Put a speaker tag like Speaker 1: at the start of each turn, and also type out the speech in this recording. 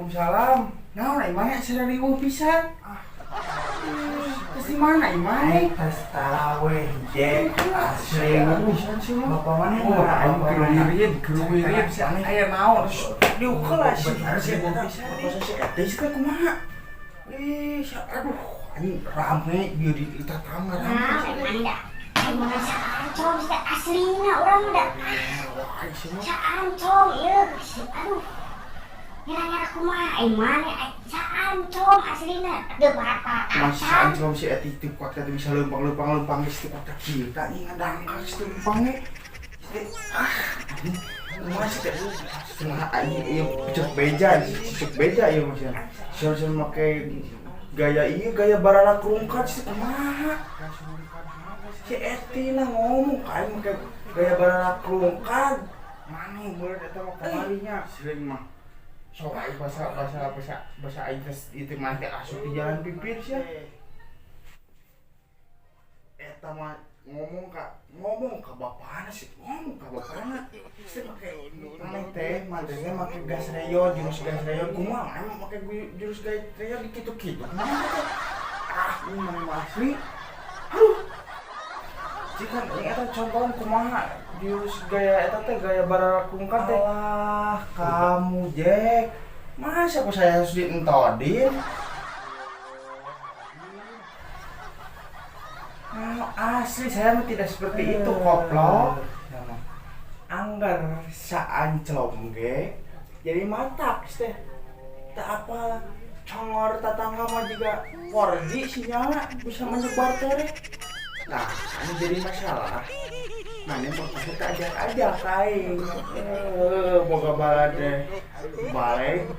Speaker 1: Waalaikumsalam. Naon ai maneh asa riweuh pisan? Ah. Terus di mana ai maneh?
Speaker 2: Aing tos taraweh, Jack. Asli.
Speaker 1: Pisan sih mah.
Speaker 2: Bapak mana?
Speaker 1: Oh, aing keluwirid, keluwirid. Aya naon? Diukeul lah sih.
Speaker 2: Bener sih,
Speaker 1: Riweuh
Speaker 2: eta.
Speaker 1: pisan.
Speaker 2: Apa sih
Speaker 1: Eta sih teh kumaha? Ih, aduh, anjing rame bieu di tetangga rame.
Speaker 3: Nah, emang da. Aing mah saancom sih aslina urang da.
Speaker 1: Wah, sih mah.
Speaker 3: Saancom ieu. Aduh. Ngira-ngira kumaha aing maneh aing saancom aslina. Teu parat-parat.
Speaker 1: Masih ancom si Eti teu kuat kata bisa leumpang-leumpang leumpang geus teu kuat kieu tah anjing ngadangkal si leumpang ge. Ah, anjing. Masih teh setengah anjing ieu cek beja, cek beja ieu masih. Sia make gaya ieu gaya barala kerungkat sih kumaha. Si Eti lah ngomong ka aing make gaya barala kerungkat. Maneh bener eta mah kamarinya sering mah. Sok aing bahasa bahasa bahasa bahasa aing teh itu mah teh asup di jalan pipir sia. Eta mah ngomong ka bapana sih, ngomong ka bapana. Sih make maneh teh make gas rayon, jurus gas rayon kumaha emang make jurus gas rayon di kitu-kitu. Kumaha teh? Ah, ini mah asli. Aduh. Jika ini eta contohan kumaha jurus gaya eta teh gaya bararakungkat teh.
Speaker 2: Alah, kamu, Jack.
Speaker 1: Masa kok saya harus dientodin? Nah, asli saya mah tidak seperti itu, koplok. Anggar saanclom ge jadi matak teh. Tak apa congor tetangga mah juga 4G sinyalnya bisa menyebar tere. Nah, ini jadi masalah. Nah, ini mau kita ajak aing. Eh, boga balad deh. Balik.